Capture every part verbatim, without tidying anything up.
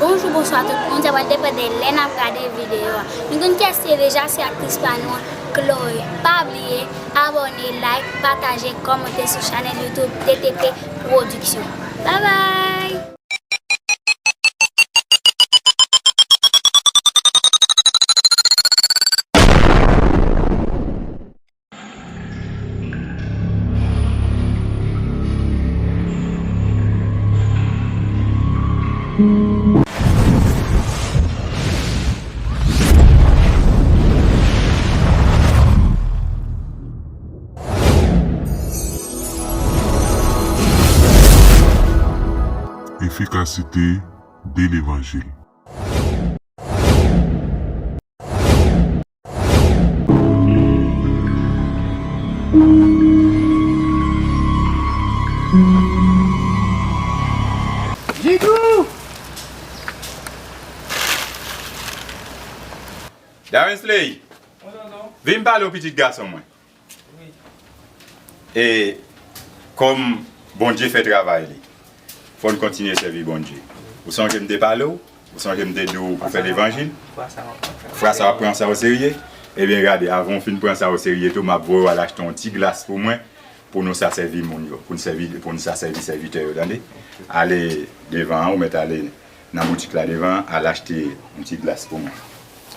Bonjou, bonswa tout moun, sa pral depann de lè n ap gade videyo a. Nou konn kiyès li ye deja, se aktris pa nou an, Chloé. Pa bliye abòne, like, pataje, kòmante sou chanèl YouTube T T P Production. Babay! Efikasite de levanjil. Jigou! Darensley, vin pale w pitit gason mwen. E kòm Bondye fè travay li, fò n kontinye sèvi Bondye. Ou sonje m te pale w? Ou sonje m te di w pou fè levanjil? Fwa sa w ap pran sa oserye? Ebyen, gade, avan w fin pran sa oserye tou, m ap voye w al achte yon ti glas pou mwen, pou nou sa sèvi moun yo, pou n sèvi, pou n sa sèvi sèvitè yo, tande? Ale devan an, ou mèt ale nan boutik la devan an, al achte yon ti glas pou mwen.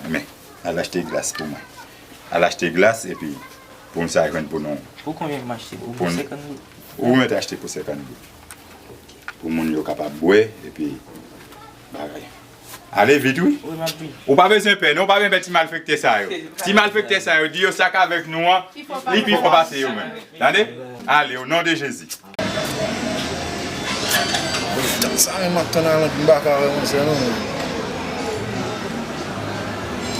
Men, al achte glas pou mwen. Al achte glas, epi pou n sa jwenn pou nou. Pou konbyen m achte? Pou, pou senkant goud. Ou mèt achte pou senkant goud. Pou moun yo kapab bwè, epi bagay. Ale vit, wi. Wi, m ap vin. Ou pa bezwen pè, non, ou pa bezwen pè ti malfektè sa yo. Ti malfektè sa yo, di yo sa k avèk nou an, li pi fò pase yo menm. Tande? Ale, o non de Jezi. Sa menm ap tann Alan, m pa ka wè mwen sè non.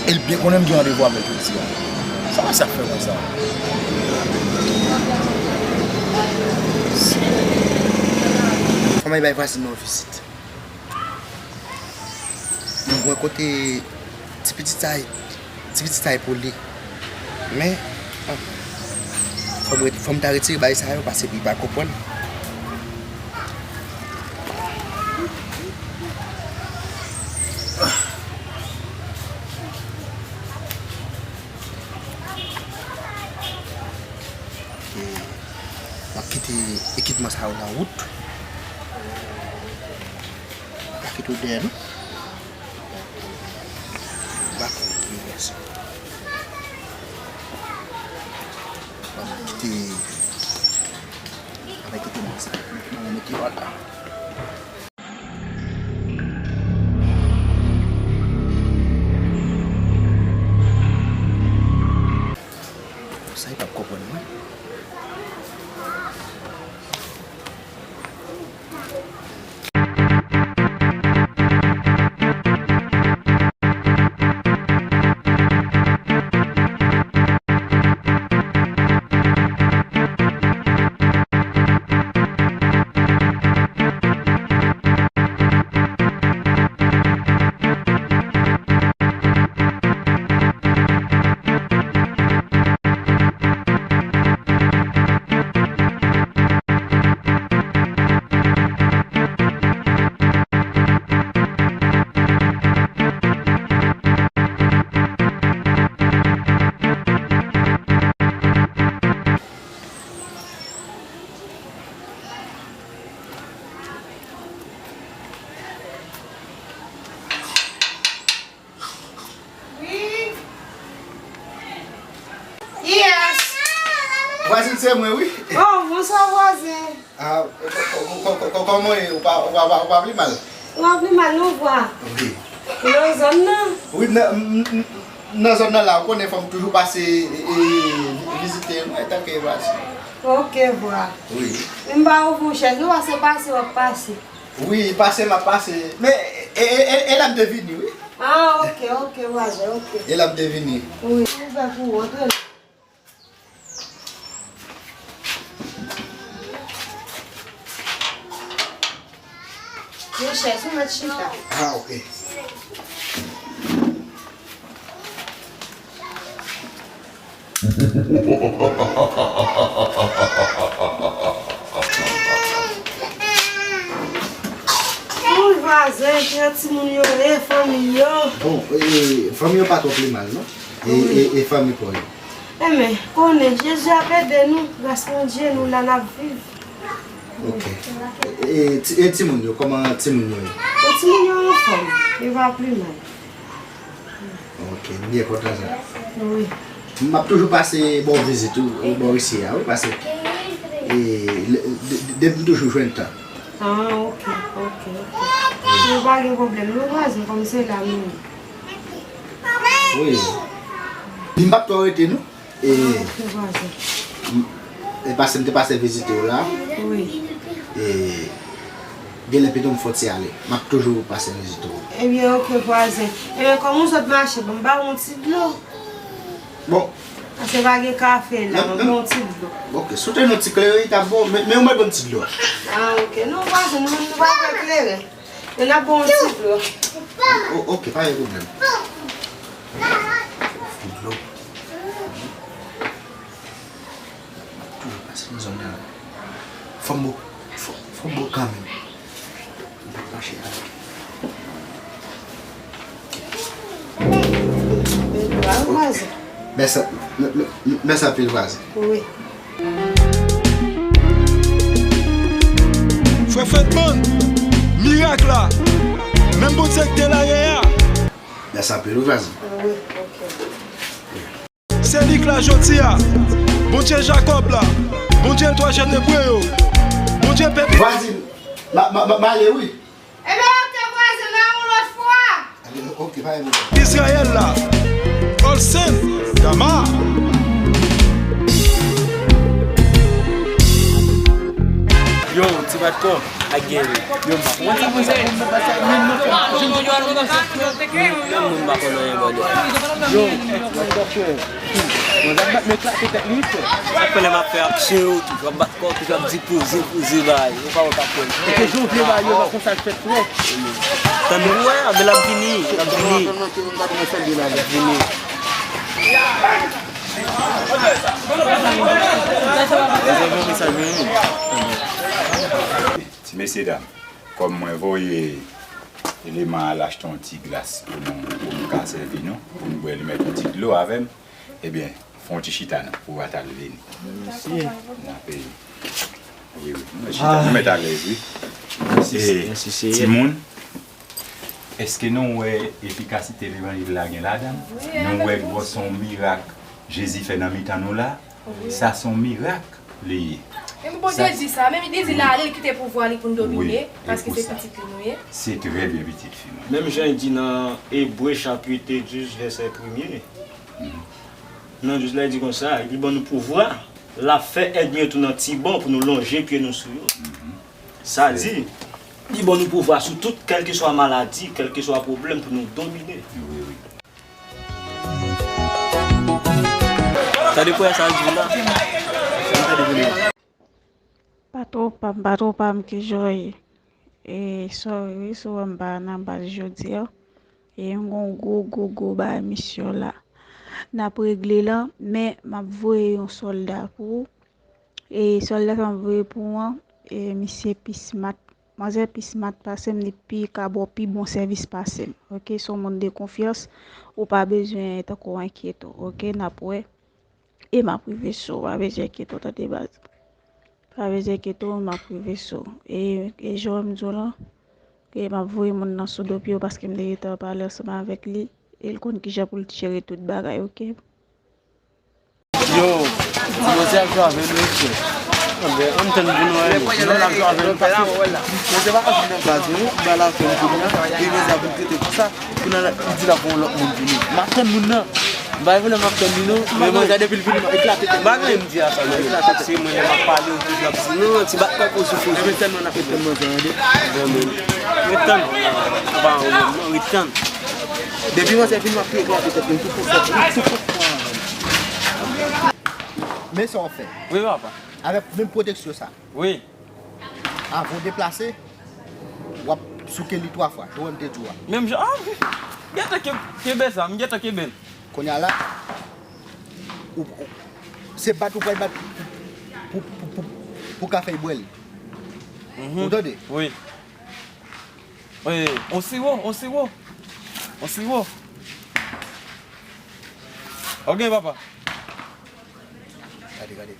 E l byen konnen m gen randevou avè l jodi a. Sa pa sa k fè konsa. Fò m al bay vwazin mwen yon vizit. M wè kote ti pitit sa ye, ti pitit sa ye pou li. Men, ah, fò m ret-, fò m ta retire bagay sa yo, paske li pa konprann. Ok. M ap kite ekipman sa yo nan wout. M ap kite w dèyè, non? M ap kite, m ap kite ekipman sa. M ap mete yo atè. Sa yo p ap konprann mwen. Wi. Yes. Vwazin, se mwen, wi. Oh, bonswa, vwazin. Ah, kò-, kò-, kò-, kò-, kò-, kòman w ye? Ou pa, ou pa, ou pa, ou pa pli mal? Ou pa pli mal, non, vwa. Wi. Ou nan zòn nan? Wi, m nan, m, m, m nan zòn nan la, ou konnen fò m toujou pase, e, e, vizite mwen, tanke vwazin. Ok, vwa. Wi. Men m ba ou yon chèz, non, pase, pase, w ap pase. Wi, pase m ap pase. Men, e, e, e, e la m te vini, wi. Ah, ok, ok, vwazin, ok. E la m te vini. Wi, ouvè pou ou, antre. Yon chèz, ou mèt chita. Ah, ok. Vwazen, jan timoun yo ye, fanmi yo. Bon, e, fanmi yo pa twò pi mal, non? E, e, e fanmi pa w yo? Enben, konnen, Jezi ap ede nou, gras Bondye, nou la, n ap viv. Ok. E, e, ti- e timoun yo, kòman timoun yo ye? E timoun yo anfòm, yo pa pi mal. Ok, m byen kontan sa. Wi. M ap toujou pase ba w vizit ou, bò isi a, wi, paske, e, le- de- de- depi m toujou jwenn tan. Ah, ok, ok, ok. Nou pa gen pwoblèm, nou vwazen, kòm se la nou ye. Wi. Li m p ap twò rete, non. E, ah, ok, vwazen. M- e paske m te pase vizite w la. Wi. E, genlè pito m fò ti ale. M ap toujou pase vizite w. Ebyen, ok, vwazen. Ebyen, kòm ou sot mache, bon, m ba w yon ti dlo. Bon. Paske pa gen kafe la, men, men, bon, ti dlo. Ok, si w te yon ti kleren, li t ap bon, men, men ou mèt ban m ti dlo a. Ah, ok. Non, vwazen, nou, nou pa fè kleren. Men n ap bon ti dlo. O- ok, pa gen pwoblèm. Ti dlo. Toujou pase nan zòn nan. Fò m bo- fò- fò m bo kanmenm. M pa t mache avèk. Mèsi, mèsi anpil, vwazen. Wi. Frè Fedman, mirak la, menm Bondye k te la yè a. Mèsi anpil, wi, vwazen. Wi, ok. Se li k la jodi a. Bondye Jakòb la. Bondye etwa jèn ebre yo. Bondye pèp. Vwazin, m a- m a- m a- m ale wi. Ebyen, ok, vwazin, nan yon lòt fwa. Ok, pa gen pwoblèm. Izrayèl la. Olsen, Dama. Yo, ti bat kò. Ak gen yo. Yo, m pa konn sa pou sa pou m pa sa, men non, fè m pa jwenn. Menm mwen m pa konn anyen, brother. Yo, what the fuck? Mwen ap bat men klate tèt li, frè. Sa fè lè m ap fè aksyon yo toujou ap bat kò, toujou ap di poze, poze bagay. Yo pa wè k ap fè l. E ke jan w vle bagay yo, pa konsa l fèt, frè. Tann ou wè, anben l ap vini, l ap vini. L ap vini. Mezanmi, mesaj mwen. Ti mesye dam, kòm mwen voye eleman al achte yon ti glas pou nou, pou nou ka sèvi nou, pou nou bwè, li mèt yon ti dlo avè m, ebyen, fè yon ti chita non, pou w pa t al vini. Mèsi. N ape, wi, wi, nou mèt chita, nou mèt alèz, wi. Mèsi, mèsi, Seyè. Timoun, èske nou wè efikasite levanjil la gen ladan l? Nou wè gwòs yon mirak Jezi fè nan mitan nou la? Sa se yon mirak. Li ye. Menm Bondye di sa, menm li di l ale, l kite pouvwa li pou n domine, paske se pitit li nou ye. Se trè byen, pitit fi mwen. Menm jan l di nan Ebre chapit dis, vèsè premye, nan dis la, li di konsa, epi l ban nou pouvwa, l ap fè ènmi yo tounen an ti bò pou nou lonje pye nou sou yo. Sa di, li ban nou pouvwa sou tout, kèlkeswa maladi, kèlkeswa pwoblèm pou nou domine. Wi, wi. Tande priyè sa l di w la. Patwon pa m, patwon pa m, kijan w ye? E, sorry wi, si w wè m pa nan baz jodi a. E m gon gwo, gwo, gwo bagay misyon la. N ap regle l, men m ap voye yon sòlda pou ou. E sòlda sa m voye pou w an, e misye pi smat. Manzè pi smat pase m, li pi ka ba w pi bon sèvis pase m. Oke, se yon moun de konfyans, ou pa bezwen tankou enkyete w, oke, n ap wè. E m ap rive sou w, pa bezwen enkyete w, tande baz. Pa bezwen enkyete w, m ap rive sou w. E, e jan w wè m di w lan, e m ap voye moun nan sou do pye w paske m te gentan pale ansanm avèk li, e l konn kijan pou l jere tout bagay, oke? Yo, Bondye ap jwe avè nou, mesye. Anben, ann tann pou nou wè, non, l ap jwe avè nou, paske Bondye pa ka vin nan baz nou, ba l avè nou kounye a, e Bondye ap vin trete tout sa, pou nan, li di l ap voye yon lòt moun pou nou. M ap tann moun nan. M pa vle m ap tann li, non, men Bondye depi l vini, m ap eklate tèt mwen. M pa gen m di a sa, non, se mwen, lè m ap pale, ou toujou ap di, non, ti bat kò pou soufri. Ebyen, tèlman n ap ret tann Bondye, tande. Bon, men, ret tann. Ou pa yon nonm, non, ret tann. Depi manzè vini, m ap tou eklate tèt mwen, tou fò, tou fò. Men sa w ap fè. Wi, papa. Avèk menm pwoteksyon sa. Wi. Avan w deplase, w ap souke li twa fwa, jan w te di w a. Menm jan, ah, m gentan ke- kenbe sa, m gentan kenbe l. Kounye a la, ou, ou- se bat ou pral bat pou, pou, pou, pou, pou ka fè l bwè li. Mhm. Ou tande? Wi. Eh, on siwo, on siwo. On siwo. Ok, papa. Gade, gade.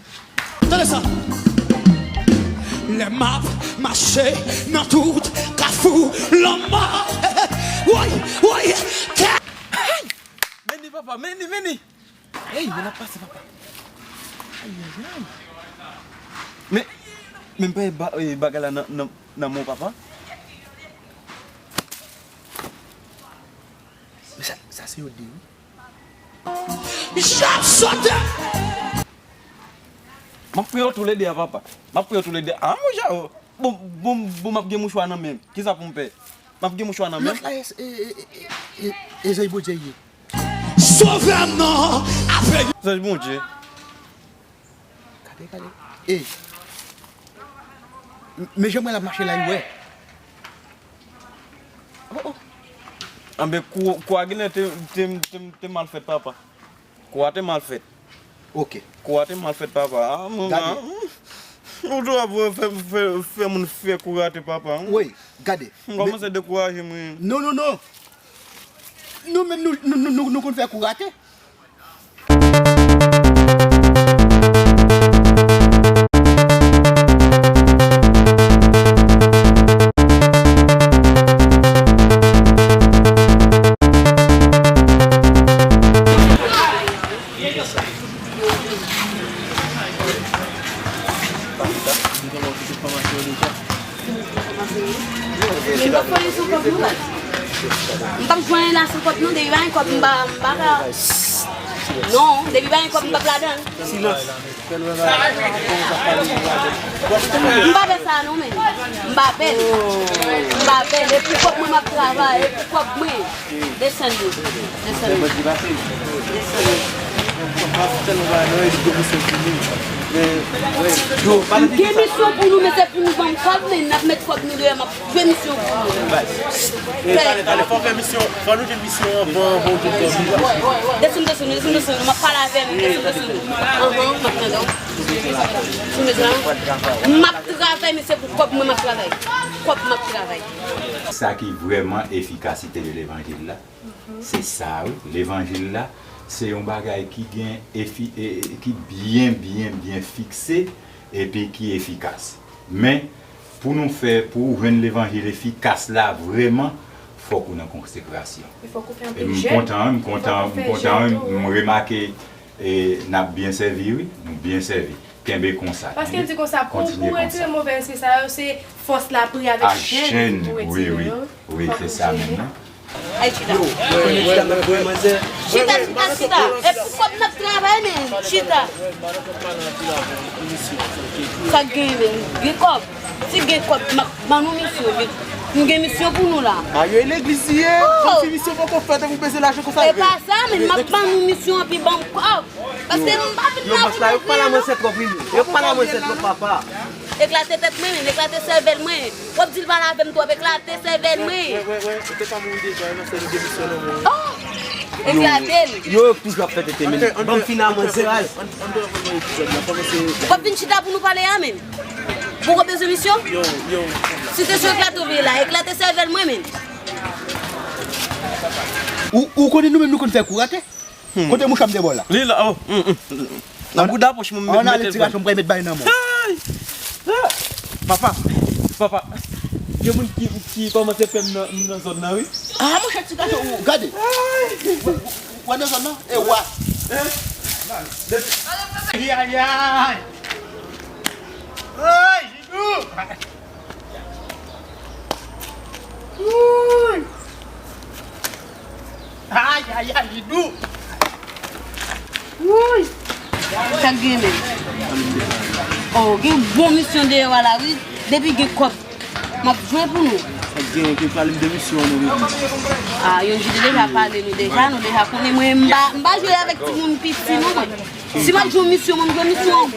Tande sa. Lè m ap mache nan tout kafou lanmò. Woy, woy. Hey! Men ni papa, men ni, men ni. Hey, men n ap pase papa. Ay, ay, ay. Men, men m pa ba, eh, bagay la nan, nan, nan men w papa. Men sa, sa se yo de wi. J ap sote! M ap pran yo toulede a, papa. M ap pran yo toulede. Ah, monchè, oh. Bon, bon, bon, m ap gen mouchwa nan men m. Kisa pou m fè? M ap gen mouchwa nan men m. Lòt la, e, e, e, e, e, e zanj Bondye ye. Sove m non, apre. Zanj Bondye. Gade, gade. Ey. M-, men jan mwen l ap mache la, wi, wè. Oh, oh. Anben, kou, kou a genlè te, te, te, te mal fèt, papa. Kou a te mal fèt. Ok. Kou a te mal fèt, papa. Ah, mwen, gade. Ah, ou tou ap fè, fè, fè moun fè kou rate, papa. Wi, gade. M kòmanse dekouraje, mwen. Non, non, non. Nou menm, nou, nou, nou, nou, nou konn fè kou rate. M p ap jwenn la sou kòb nou, baz. M p ap jwenn la sou kòb nou, depi pa gen kòb, m pa, m pa ka. Non, depi pa gen kòb, m p ap ladan l. Silans. M pa fè sa non, men. M pa fè l. M pa fè l. E pou kòb mwen m ap travay, e pou kòb mwen. Desann li. Desann li. Desann li. M gen misyon pou nou, men se pou nou ban m kòb, men n ap met kòb nou deyò, m ap jwe misyon pou nou. Fè. Talè, talè, fò fè misyon, fò nou jwe misyon an, fò, fò nou jwe kòb. Desann, desann, desann, desann, m ap pale avè nou, desann, desann. Anhan, m ap tande w. Sou mezon an. M ap travay, men se pou kòb mwen m ap travay. Kòb m ap travay. Sa ki vrèman efikasite de levanjil la, se sa, wi. Levanjil la, se yon bagay ki gen efi-, e, e, ki byen, byen, byen fikse epi ki efikas. Men, pou nou fè, pou ou jwenn levanjil efikas la vrèman, fòk ou nan konsekrasyon. E fòk ou fè anpil jèn. E m kontan, m kontan, m kontan, wi, m remake, e, n ap byen sèvi, wi, nou byen sèvi. Kenbe konsa, tande. Paske l di konsa, pou, pou retire move espri sa yo, se fòs la priye avèk jèn pou retire yo. Wi, wi, wi, se sa menm, non. Ay, chita. Chita, chita, chita. E pou kòb n ap travay, men. Chita. Sa k gen, men? Gen kòb. Si gen kòb, m ap ban nou misyon, men. Nou gen misyon pou nou la. A, yo, e legliz li ye. Kòmsi misyon poko fèt, epi w bezwen lajan konsa. E pa sa, men m ap ban nou misyon, epi ban m kòb. Paske m pa vin la pou manje, non. Yo pa la mwen sèt twòp, wi. Yo pa la mwen sèt twòp, papa. Eklate tèt mwen, men, eklate sèvèl mwen. W ap di l pale avè m twòp, eklate sèvèl mwen. Wè, wè, wè, ou te ka mouri deja, nan sèl ou gen misyon nan men w. Oh! Eklate l. Yo, yo toujou ap fè tete, men. Ban m fin a mwen, se raz. W ap vin chita pou nou pale a, men. Poko bezwen misyon? Yo, yo. Si se sou eklate w vle la, eklate sèvèl mwen, men. Ou, ou konnen nou menm nou konn fè kou rate? Hmm. Kote mouchwa m te ba w la? Li la, oh, hmm, hmm. Nan bouda pòch mwen, m mete l. Ann ale ti rachon m pral met bay nan men w. Hey! Ah! Papa, papa, gen moun ki, ki kòmanse pè m nan, nan zòn nan, wi. Ah, monchè, ti rachon, ou, gade. Hey! Ou, ou, ou nan zòn nan? E wa. Hein? Ayayay! Hey, Jidou! Wouy! Ayayay, Jidou! Wouy! Sa k gen menm? Oh, gen bon misyon deyò a la, wi. Depi gen kòb, m ap jwe pou nou. Sa k gen, ke pale m de misyon an, nou, wi. Ah, yon jide deja pale nou deja, nou deja konnen mwen, m pa, m pa jwe avèk timoun piti, non, mwen. Si m ap jwe yon misyon, mwen, m jwe misyon an.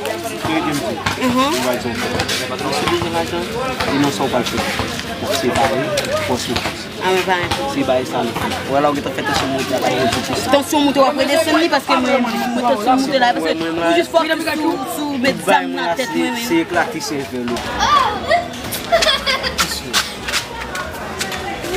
Mhm. Ou pa di yon fè. Ou bezwen lajan, e nan sa ou pral fè. Ou se pare, fòs ou fòs. Ah, men pa enpò. Se bagay sa nou fè. Ou wè la ou gentan fè tansyon monte a, pa gen piti sa. Tansyon monte, w ap redesann li, paske mwen, mwen tansyon monte la, paske ou jis fòk sou, sou met zam nan tèt mwen, men. Se eklate sèvèl ou.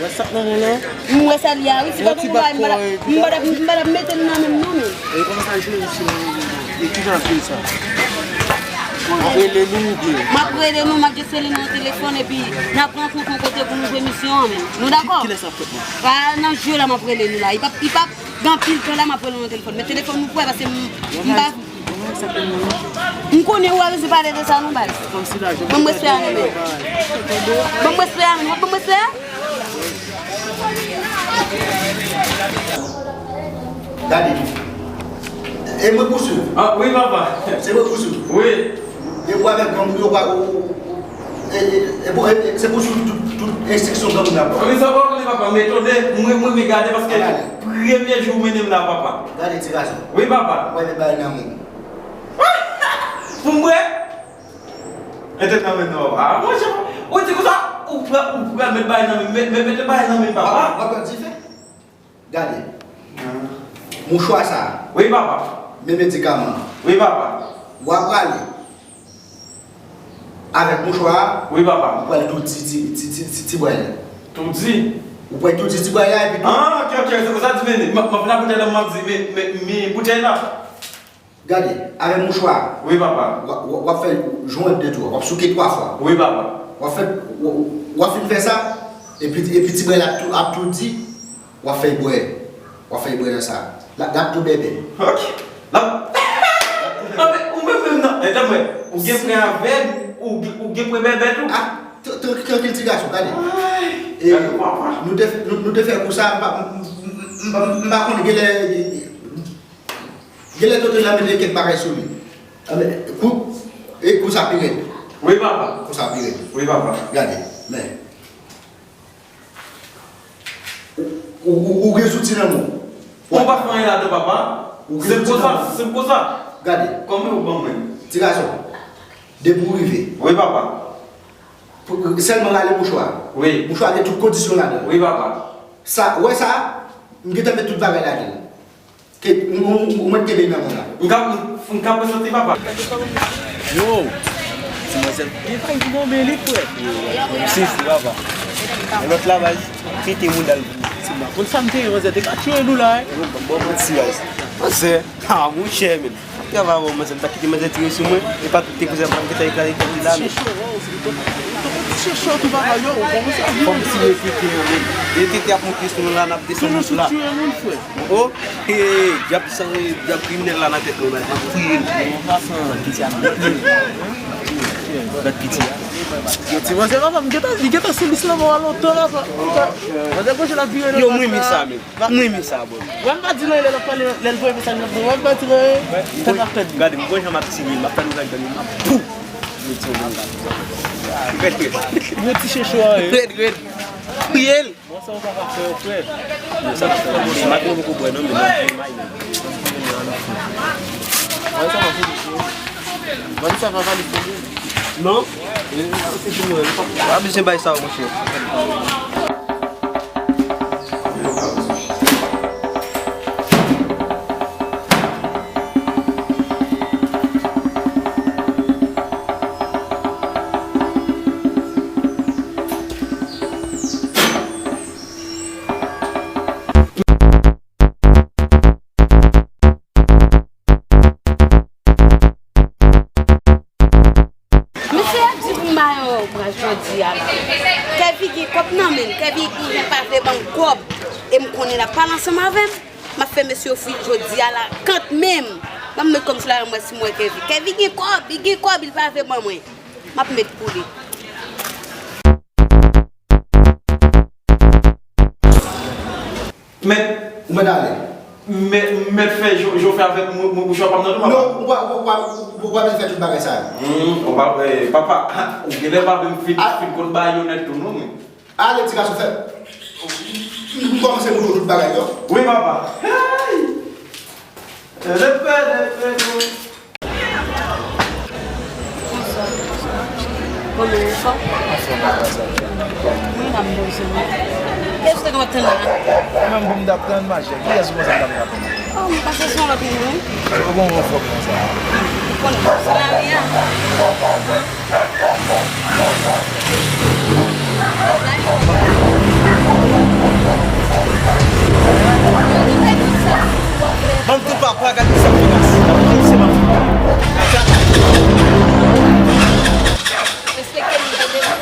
Wè sa k nan men la? M wè sa li a, wi. Si pa pou mwen, m pa t ap, m pa t ap, m pa t ap mete l nan men m, non, men. E kòman sa jwe, misye? E ki jan ap jwe sa? M ap rele nou oubyen? M ap rele nou, m ap jesele nou an telefòn, epi n ap rankontre yon kote pou nou jwe misyon an, men. Nou dakò? Kilès n ap fèt la? Pa nan jwe la, m ap rele nou la. Li p ap, li p ap gen anpil tan la, m ap rele nou an telefòn. Men telefòn nou pou wè, paske m, m pa, m konnen ou pa bezwen pale de sa non, baz. Ban m respè a, men. Ban m respè a, men. W ap ban m respè a? Gade. E mwen k ou swiv? Ah, wi, papa. Se mwen k ou swiv? Wi. E ou avèk granmoun yo pa ou. E, e, e, bon, e, e, se pou swiv tout, tout enstriksyon granmoun nan ba. Wi, sa pa konnen, papa, m etone, mwen, mwen, mwen gade paske premye jou ou mennen m la, papa. Gade ti gason. Wi, papa. Mwen met bagay nan men. Pou mwen? Mete nan men non, papa. Ah, monchè, ou di konsa, ou pral, ou pral met bagay nan men, met, met, mete bagay nan men, papa. W ap pèdi fè. Gade. Mouchwa sa. Wi, papa. Men medikaman. Wi, papa. W ap prale avèk mouchwa a. Wi, papa. Ou pral toudi ti, ti, ti, ti, ti bway la. Toudi? Ou pral toudi ti bway la epi tou. Ah, ok, ok, se konsa di mennen. M ap, m ap la pou tèlè m ap di, men, men, men, boutèy la. Gade, avèk mouchwa a. Wi, papa. W ap, w ap, w ap fè jwèt de twa, w ap souke twa fwa. Wi, papa. W ap fè, w, w ap fin fè sa, epi, epi ti bway la ap tou, ap toudi, w ap fè l bwè. W ap fè l bwè nan sa. L ap, l ap tou bèbè. Ok. L ap, anben, ou menm menm nan. E tann mwen, ou gen pwen avèg, ou, ou gen pwen bèbè tou. Ah, tran-, tran-, trankil ti gason, gade. Ay, e, gade papa. Nou te, nou, nou te fè kou sa, m pa, m, m, m, m pa konn genlè, Genlè tonton la mete kèk bagay sou li. Anben, kou, e kou sa pi rèd. Wi, papa. Kou sa pi rèd. Wi, papa. Gade, men. Ou, ou, ou, ou gen zouti nan men w. Ou pa fè anyen ladan, papa. Ou gen zouti nan men w. Senp konsa, senp konsa. Gade. Kòman ou ban mwen? Ti gason, depi w rive. Wi, papa. Pou, sèlman rale mouchwa a. Wi. Mouchwa a gen tout kondisyon ladan l. Wi, papa. Sa, ou wè sa? M gentan met tout bagay ladan l. Ke, ou, ou, ou mèt kenbe nan men w la. M ka, m ka pran soti, papa. Yo, ti manzèl byen fay pou gonbe li, frè. Si, si, papa. E lòt la, baz, kite moun al. Si m pa konn sa m te ye, manzè te ka tchwe nou la, wi. Bon, bon, bon, ti baz. Manzè, ah, monchè, men. Travay avè w, manzè, m ta kite manzè tire sou mwen. E pa tout te kouzè pa m gentan ekraze kèk la, men. Ti chèchè, ti chèchè, tou bagay yo, ou konnen sa. Fò m tire tete yo, men. E tete ap monte sou nou la, n ap desann la. Toujou sou tire moun, frè. Oh, hey, dyab sa, dyab kriminèl la nan tèt mwen, baz. M ap touye l. Bèt piti a. Yo, ti manzè, papa, m gentan, li gentan sou lis lanmò a lontan la, sa. Manzè gonje l ap vire nan. Yo, m renmen sa, men. M renmen sa, bro. Wè m pa di l anyen lè l ap pale, lè l voye mesaj nan, wè m pa di l anyen. Tèt ap tèt li. Gade, m gon jan m ap tire l, m ap fè l ouvè dan li, m ap pou. Mete yon moun. Rèd, rèd. Yo ti chèchè a, wi. Rèd, rèd. Priye l. Bon, sa w pa ka fè, frè. Yo, sa pa fè. Maten yo poko bwè, non, men nan vye may, men. Vanessa pa fè misye. Vanessa pa fè misye. Non? E, se pou mwen, li pa. Pa bezwen bay sa, monchè. Mesye ap di pou m ba yo bras jodi a la. Kèvi gen kòb nan men l, Kèvi pou jan pa vle ban m kòb. E m konnen l ap pale ansanm avè m. M ap fè mesye ofri jodi a la kantmenm. Ban m met kòm sou la, mwen si mwen Kevin. Kevin gen kòb, li gen kòb, li pa vle ban mwen. M ap met pou li. Mèt, ou mèt ale. Mèt, mèt fè jan, jan w fè avèk mou-, mou-, mouchwa pa m nan tou, papa. Non, ou pa, ou pa, ou pa bezwen fè tout bagay sa yo. Hmm, ou pa, eh, papa, ou genlè pa menm fin, fin konn bayonèt tou, non, men. Ale, ti gason, fè. M kòmanse montre w tout bagay yo. Wi, papa. Hey! Lepe, lepe, lepe. Bonswa. Kòman w fò? Anfòm, papa, sa. Mwen la, m bezwen w. Kiyès ou te konn ap tann la? Mwen menm pou m t ap tann, machè. Kiyès ou panse m t ap tann? Oh, m panse se yon lòt moun, wi. Ou bon, anfòm konsa. Ou konnen, se lari a. Ban m tou papa, gade sa fè pase. Ban m se mwen. Respekte nou de devan.